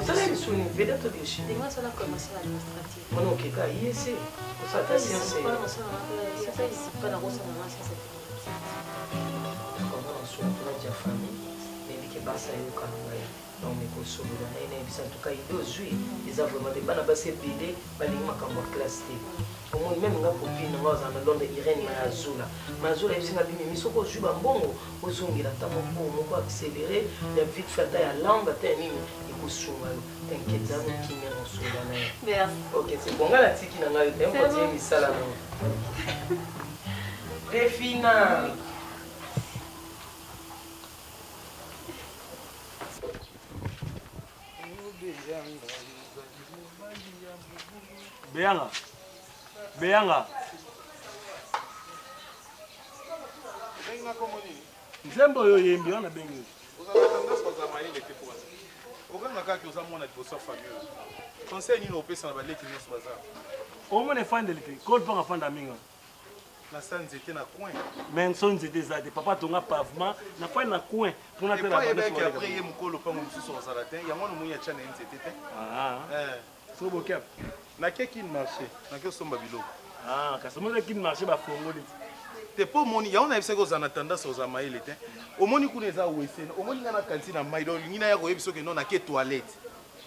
L: osala lisusu nini veda to deshi wana okeka yese osala ta science ja famille nayebi ke basa ayokana ngai donc ekosolola na ye nayebisa en tout cas ide ozwi eza vraiment te bana basi ebele balingi makambo ya classe te omoni meme nga copine na nga azala na londres irene mayazula mayazula ayebisi nga bimimi soki ozwi bambongo ozongela ata moko moko accéléré ya vite fait ata ya langue ata ya nini ekosunga yo t'inquiète zala mokimia na osunga na ye ok c'est bon nga natiki na ngai yo te continue misala na yo refina
C: Beyanga. Beyanga. Nzembo oyo oyembi wana bengi.
I: Ozalaka tendance kozala mayele te mpo okanga kaka oza mwana liboso ya famille oyo. Conseil nini opesa na baleki nyonso baza?
C: Omona efandeli te. Kol mpo afanda mingi.
I: Na sa nzete na coin.
C: Mais nso nzete eza te. Papa atonga pavement na fandi na coin mpo na tala
I: bana. Epai après ye mokolo pango mosusu ozala te. Yango wana omoni atya na ye nzete te.
C: Ah. Eh. So bokia.
I: Nake kin marché, nake osomba biloko.
C: Ah, kasi omoni kin marché bafongoli
I: te mpo omoni yango nayebisaki ozala na tendance ozala mayele te omoni kuna eza wese omoni ngai na kanti na mai donc olingi naya koyebi soki no nake toilette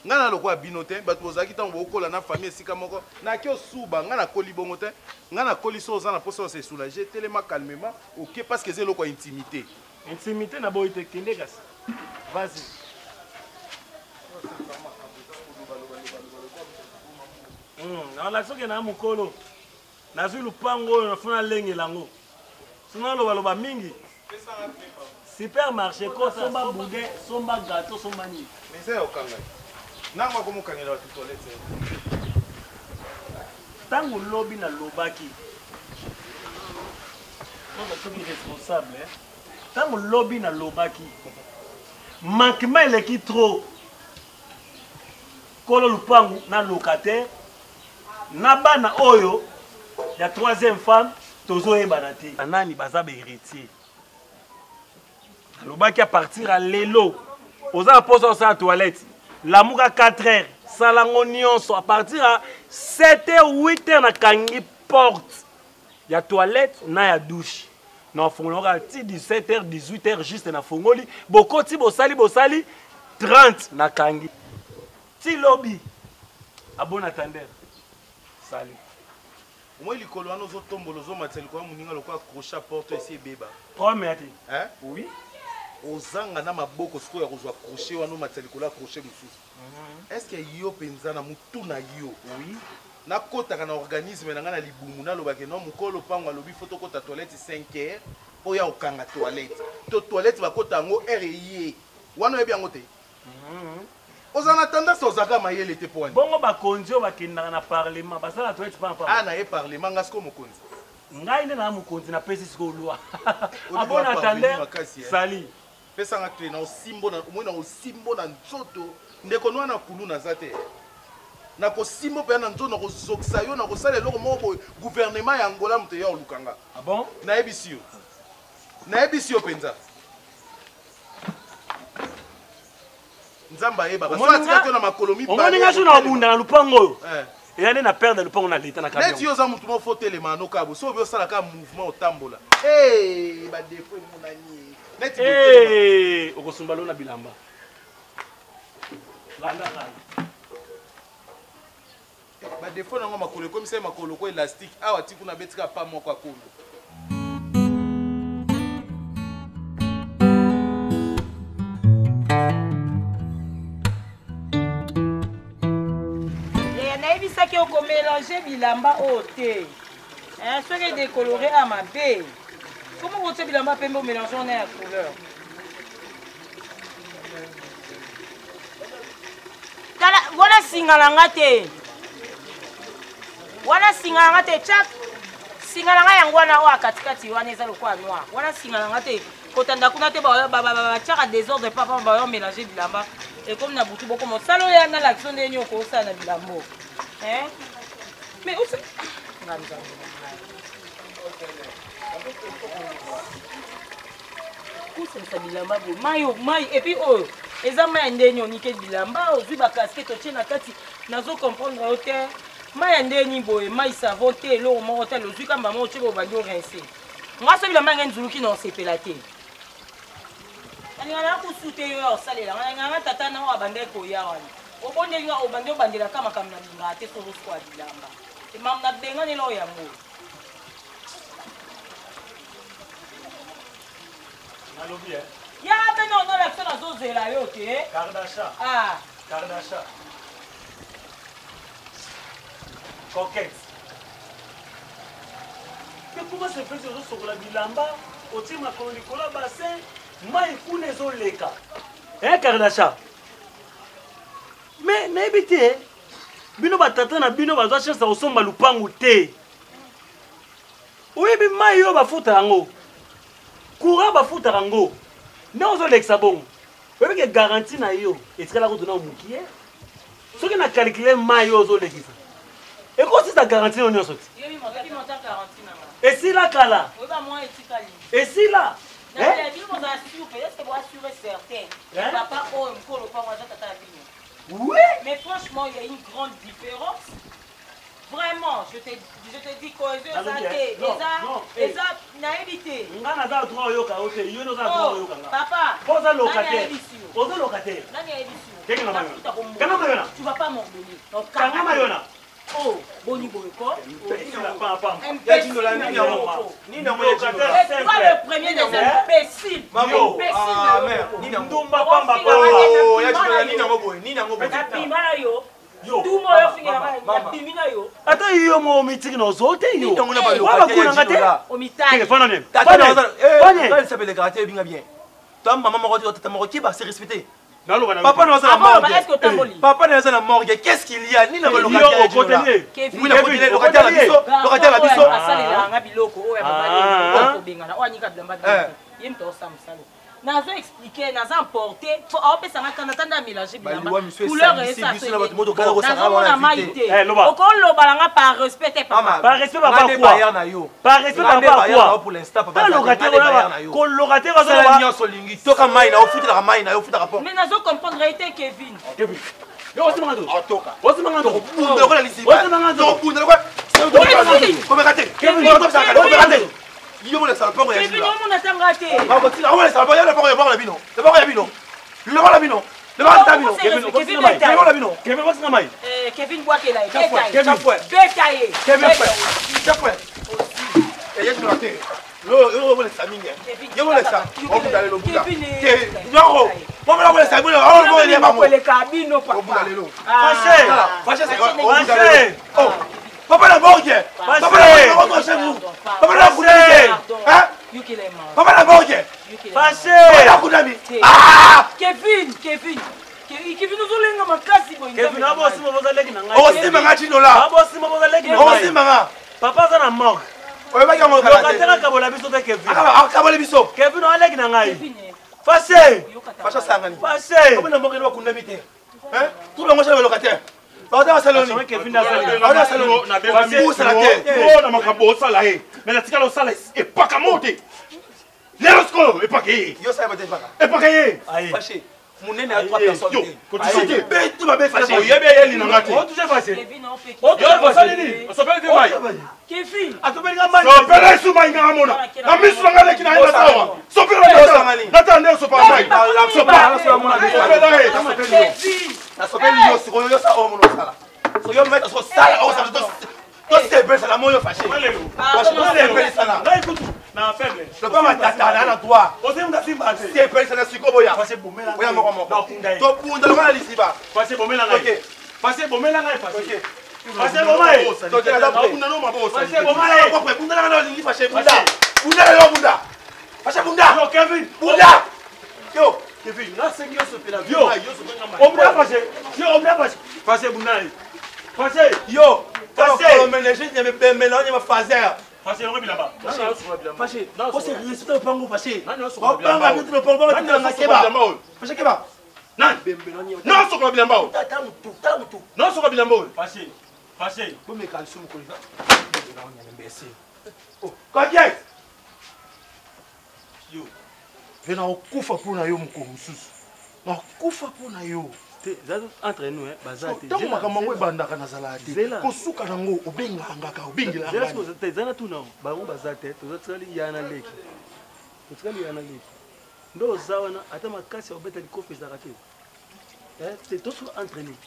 I: ngai na lokola bino te bato bozalaki ntango bokola na famille esika moko nake osuba ngai nakoli bongo te ngai nakoli so oza na mposa ose soulage telema calmement oke parce que eza eloko ya intimité
C: intimité na boyi te kende kasi vas-y hmm, soki na mokolo nazwi lupango oyo nafuna nalengela yango soki nalobaloba mingi supermarché ko somba boudin somba gato somba nini
I: eza ya okanga nango akomokangela bato toilette
C: ntango lobi nalobaki soki responsable ntango lobi nalobaki manquement eleki trop kolo lupangu na locataire na bana oyo ya troisième femme tozoyebana te banani baza bahéritier alobaki a partir ya lelo oza na mposa osala toilette lamuka 4 heures sala yango nyonso a partir ya 7 heures 8 heures nakangi porte ya toilette na ya douche nafongola kaka ti 17 heures 18 heures juste nafongoli bokoti bosali bosali 30 nakangi ti lobi a bon attendeur salut
I: omoi likolo wana ozotombola ozomatisa likolo ya moninga lokola crochet porte esi ebeba
C: problème ya te
I: oui ozanga na maboko sikoyo ya kozwa crochet wana omatisa likolo ya crochet mosusu mhm. est ce que yo mpenza na motu na yo
C: oui
I: nakotaka na organisme na ngai na libumu nalobake no mokolo lopango alobi fo tokota toilette 5 heures mpo ya kokanga toilette to toilette bakota yango heure eye wana oyebi yango te mhm. oza na tendance ozalaka mayele te mpo
C: bongo bakonzi oyo bakendaka na parlement basala toilette pamba
I: ah na ye parlement nga sikoyo mokonzi
C: ngai nde naa mokonzi napesi sikoyo loi abona tender sali.
I: Pesa nga clé na osimbo na omoni na osimbo na nzoto ndeko no wana kulu naza te. Nakosimbo mpenza na nzoto nakozokisa yo nakosala eloko moko boye gouvernement ya Angola moto eya oluka nga.
K: Ah bon?
I: Nayebisi yo. Nayebisi yo mpenza. Nzambe ayebaka. So atikaki yo na makolo mibale.
C: Omoni nga so na obunda na lupango oyo.
I: Eh.
C: Eya nde na perdre lupango na leta na camion.
I: Neti yo oza motu moko fo telema nokabo. So obi osala kaka mouvement otambola. Hey, ba défaut emonani. Neti
C: hey, okosumba lo na bilamba. Landa ngai.
I: Ba défaut nango makolo ekomisa ye makolo ko élastique. Awa ti kuna betika pa moko akomi.
M: Nayebisaki yo komelange bilamba oyo te soki edecolore a mabe komo kotia bilamba pembe omelange wana ya couleur tala wana singa na nga te wana singa na nga te tchak singa na nga yango wana oyo katikati wana eza lokola noir wana singa na nga te kotanda kuna te batiaka desordre papa bayo mélange bilamba ekomi na butu bokoma osala oyo na lakisa ndenge nini okosala na bilambo mais nga nzambe kosangisa bilamba boye mai mai epuis oyo eza mai ya ndenge onike bilamba ozwi bakaskete otie na kati nazo comprendre yo te mai ya ndenge nini boye mai savon te eloko moko te ozwi kamba moko otie bobandi orinse nga so bilamba yange nzuluki na osepela te nalinga na kusu te yo ya osalela nga nalinga nga tata na oyo abandaki koya wana obondeli nga obandi obandelaka makambo na lingaka te soko sikoya bilamba emambo na benganela oyo yango
C: nalobi eh.
M: Yaka mpe na onolakisa nazozela yo te.
C: Kardasha.
M: Ah.
C: Kardasha. Coquette. Mais comment se fait ozosokola bilamba otie makolo likolo ya bassin mai kuna ezoleka eh Kardasha. Mais nayebi te bino batata na bino bazwa chance ya kosomba lupangu te. Oyebi mai oyo bafuta yango courant bafutaka yango ndenge ozolekisa bongo oyebi ke garantie na yo etikala kutu na mokie soki na calcule mai oyo ozolekisa ekosisa garantie yo nyonso ti esila kala esila
M: Oui. Mais franchement, il y a une grande différence. Vraiment, je te, je te dis cohésion eza te, eza eza nayebi te.
C: Nga naza droit oyoka yo te, yo nde oza droit oyoka nga.
M: Papa,
C: oza locataire. Oza locataire.
M: Nani ayebisi yo?
C: Kenge na mayona. Kanga mayona.
M: Tu vas pas m'ordonner.
C: Kanga mayona.
M: Oh, boni boye ko.
C: Locataire
M: Toi le premier des imbéciles.
C: Imbécile. Ndumba pamba
K: pamba. Ya Dinola nini yango boye? Nini yango boye?
M: Nabima na yo. Ndumba oyo fingela nabimi na yo.
C: Ata yo mo omitiki na ozo te yo.
K: Wabakunanga
C: te.
M: Omitali.
C: Fana ne.
K: Tata na eh ça s'appelle caractère binga bien. Toi maman moko tata moko qui va se respecter. Papa na na morgue. Papa na na morgue. Qu'est-ce qu'il y a? Nini na locataire. Oui, na côté locataire na biso. Locataire na biso.
M: Asalela nga biloko oyo ya mobali kobengana oyo anika bilamba ye moto osala mosala. Nazo expliquer, naza emporté, faut aopesa nga kanda tanda mélanger bilamba. Couleur esa nazomona mai te. Okoloba na nga par respect te papa.
C: Par respect papa quoi? Par respect papa quoi?
K: Pour l'instant papa.
C: Locataire ko locataire
K: azoloba nyonso lingi toka mai na ofutelaka mai na yo ofutaka po.
M: Mais nazo comprendre te Kevin.
C: Kevin. Yo osimanga to.
K: Otoka.
C: Osimanga to.
K: Tokobunda lokola lisiba.
C: Osimanga to.
K: Tokobunda lokola. Komeka te. Komeka te. Yo molekisa lopango ya
M: Kevin omona tanga te.
K: Bakotika omolekisa lopango ya lopango ya lopango na bino. Lopango ya bino. Lopango na bino. Lopango na bino.
M: Kevin
K: Lopango na bino.
C: Kevin bosinga mai.
M: Eh Kevin bwakela ye. Beta ye. Beta ye.
K: Kevin Chafwe. Eh yesu na te. Yo yo molekisa mingi. Yo molekisa. Obuta lelo buta. Te nyoko. Mama molekisa bino. Awo mo ye bango.
M: Koleka bino papa.
K: Obuta lelo.
C: Fâché.
K: Fâché c'est
C: Fâché.
K: Oh. Papa la morgue. Papa la morgue, rentre chez vous. Papa la morgue. Hein? Papa la morgue.
C: Fâché.
K: Papa la morgue. Ah!
M: Kevin, Kevin. Kevin ozolenga makasi boye.
C: Kevin abosima bozaleki na ngai.
K: Osimba nga Chinola.
C: Abosima bozaleki na ngai.
K: Osimba nga.
C: Papa aza na morgue.
K: Oyebaki yango kala te.
C: Locataire akabola biso te Kevin.
K: Akaboli biso.
C: Kevin aleki na ngai.
K: Fâché. Fâché asangani. Fâché. Obena mboka ino bakundami te. Hein? Tout le monde c'est locataire. Baza basaloni. Baza basaloni.
N: Busala te. Oh na makambo osala ye. Mais natikala osala epaka mo te. Lelo sikoyo epaka ye.
K: Yo sala te epaka.
N: Epaka ye.
K: Fâché. Munene ya 3 personnes.
N: Yo, kotisi te.
K: Betu babe fâché.
N: Oyebi eyeli na nga te.
C: Otouche fâché.
N: Osali nini? Osopeli te mai.
C: Kevin.
K: Asopeli nga mai.
N: Sopela esu mai nga amona. Na misu na nga leki na ye na tawa. Sopela na tawa. Na tawa nde osopa mai. Sopa. Sopela ye.
K: Nasopeli yo sikoyo yo sa oyo mona osala. So yo meta so sala oyo sala to tosepelisa na moi yo fâché. Tosepelisa na.
C: Ngai kutu na faible.
K: Lokola matata na na droit.
C: Osengi mutu asimba te.
K: Sepelisa na sikoyo boya.
C: Fâché bomela.
K: Boya moko moko. Tobunda lokola na lisiba.
C: Fâché bomela ngai. Fâché bomela ngai fâché. Fâché boma ye.
K: Bunda no maboko. Fâché boma ye. Bunda na olingi fâché bunda. Bunda na yo bunda. Fâché bunda.
C: Yo Kevin.
K: Bunda. Yo.
C: Kevin, nga sengi yo sopela. Yo. Obunda fâché. Yo obunda fâché. Fâché bunda ye. Fâché.
K: Yo. Fâché. Koloménéger nyame bemela nyame fazer.
C: Fâché yongo bilamba.
K: Fâché. Ose respecte lopango fâché. Obanga bitu lopango banga tikanga keba. Fâché keba.
N: Nani? Nasokola bilamba oyo.
K: Tala mutu, tala mutu.
N: Nasokola bilamba oyo.
C: Fâché. Fâché.
K: Bomeka lisumu koleka. Kokie.
N: Yo. Mpe nakokufa mpo na yo mokolo mosusu. Nakokufa mpo na yo.
C: Entre nous, baza te.
N: Ntango makambo yango ebandaka nazalaka te. Kosuka nango obengaka ngaka, obengelaka.
C: Eza na tuna bango baza te, totikali ya na leki. Totikali ya na leki. Nde oza wana ata makasi ya kobeta likofi ezalaka te. Te tosuka entre nous.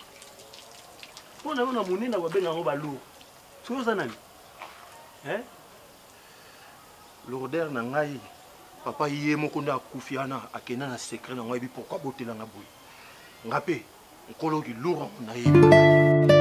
C: Mpo na yo na monene babenga yango balourd. Soki oza nani?
D: Lourdeur na ngai papa ye moko nde akufi wana akenda na secret na ngai yebi pourquoi abotelanga boye nga mpe nkolo kilour yango nayebi.